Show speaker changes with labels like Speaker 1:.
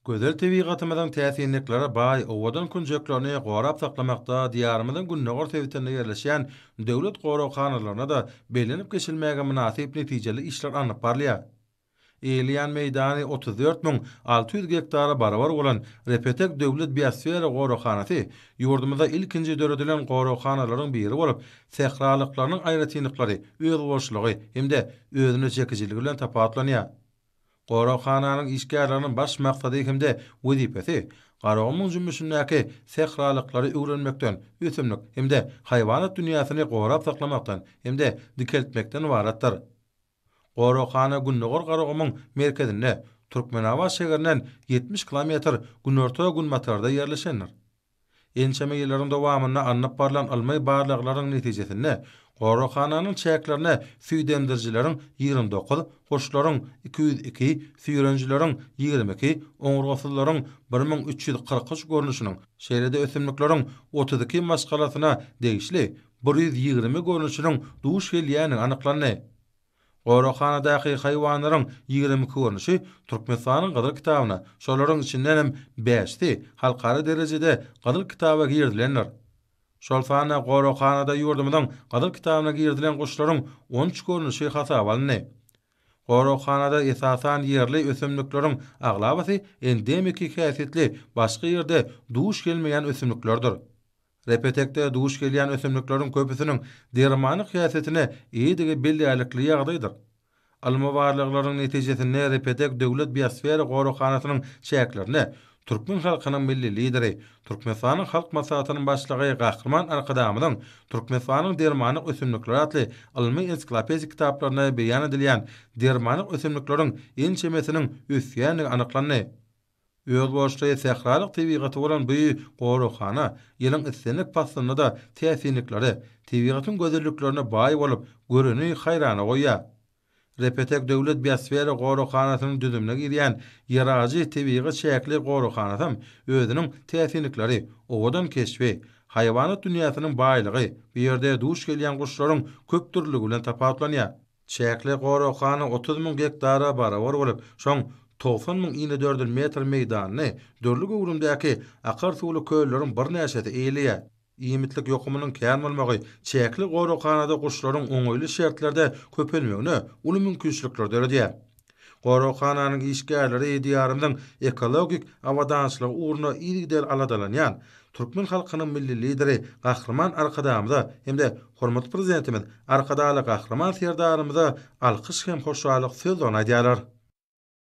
Speaker 1: Gözel tebigatymyzyň täsinliklere baý owadan künjeklerini gorap saklamakda Diýarymyzyň gündogar sebitinde ýerleşýän döwlet goraghanalaryna-da bellenip geçilmäge mynasyp netijeli işler alnyp barylýar. Eýeleýän meýdany 34 600 gektara barabar bolan Repetek döwlet biosfera goraghanasy ýurdumyzda ilkinji döredilen goraghanalaryň biri bolup, sähralyklarynyň aýratynlyklary, özboluşlygy hem-de özüne çekijiligi bilen tapawutlanýar. Goraghananyň işgärleriniň baş maksady hem-de wezipesi Garagumuň jümmüşindäki sähralyklary öwrenmekden, ösümlik hem-de haýwanat dünýäsini gorap saklamakdan hem-de dikeltmekden ybaratdyr. Goraghana Gündogar Garagumuň merkezinde, Türkmenabat şäherinden 70 kilometr günorta-günbatarda ýerleşendir. Ençeme ýyllaryň dowamynda alnyp barlan ylmy barlaglaryň netijesinde, goraghananyň çäklerinde süýdemdirijileriň 29, guşlaryň 202, süýrenijileriň 22, oňurgasyzlaryň 1343 görnüşiniň, şeýle-de ösümlikleriň 32 maşgalasyna degişli 120 görnüşiniň duş gelýändigi anyklandy. Goraghanadaky haýwanlaryň 22 görnüşi Türkmenistanyň Gyzyl kitabyna, şolaryň içinden hem bäşisi halkara derejede Gyzyl kitaba girizilendir. Şol sanda goraghanada ýurdumyzyň Gyzyl kitabyna girizilen guşlaryň 13 görnüşi hasaba alyndy. Goraghanada esasan ýerli ösümlikleriň aglabasy endemiki häsiýetli başga ýerde duş gelmeýän ösümliklerdir. Repetekde duş gelýän ösümlikleriň köpüsiniň dermanlyk häsiýetine eýedigi bellärlikli ýagdaýdyr. Ylmy barlaglaryň netijesinde Repetek döwlet biosfera goraghanasynyň çäklerinde türkmen halkynyň Milli Lideri, Türkmenistanyň Halk Maslahatynyň Başlygy Gahryman Arkadagymyzyň Türkmenistanyň dermanlyk ösümlikleri atly ylmy-ensiklopedik kitaplarynda beýan edilýän dermanlyk ösümlikleriň ençemesiniň ösýändigi anyklandy. Özboluşly sähralyk tebigaty bolan bu goraghana ýylyň islendik paslynda-da täsinliklere, tebigatyň gözelliklerine baý bolup, göreni haýrana goýýar. Repetek döwlet biosfera goraghanasynyň düzümine girýän Ýerajy tebigy çäkli goraghanasam özüniň täsinlikleri, owadan keşbi, haýwanat dünýäsiniň baýlygy, bu ýerde duş gelýän guşlaryň köpdürlüligi bilen tapawutlanýar. Çäkli goraghana 30 müň gektara barabar bolup, şoň 90 müň inedördül metr meýdanyny dürli göwrümdäki akar suwly kölleriň birnäçesi eýeleýär. Iýmitlik ýokumynyň kän bolmagy çäkli goraghanada guşlaryň oňaýly şertlerde köpelmegine uly mümkinçilikler döredýär. Goraghananyň işgärleri Diýarymyzyň ekologik abadançylygy ugrunda yzygiderli aladalanýan türkmen halkynyň Milli Lideri Gahryman Arkadagymyza hem-de hormatly Prezidentimiz Arkadagly Gahryman Serdarymyza alkyş hem hoşallyk sözlerini aýdýarlar.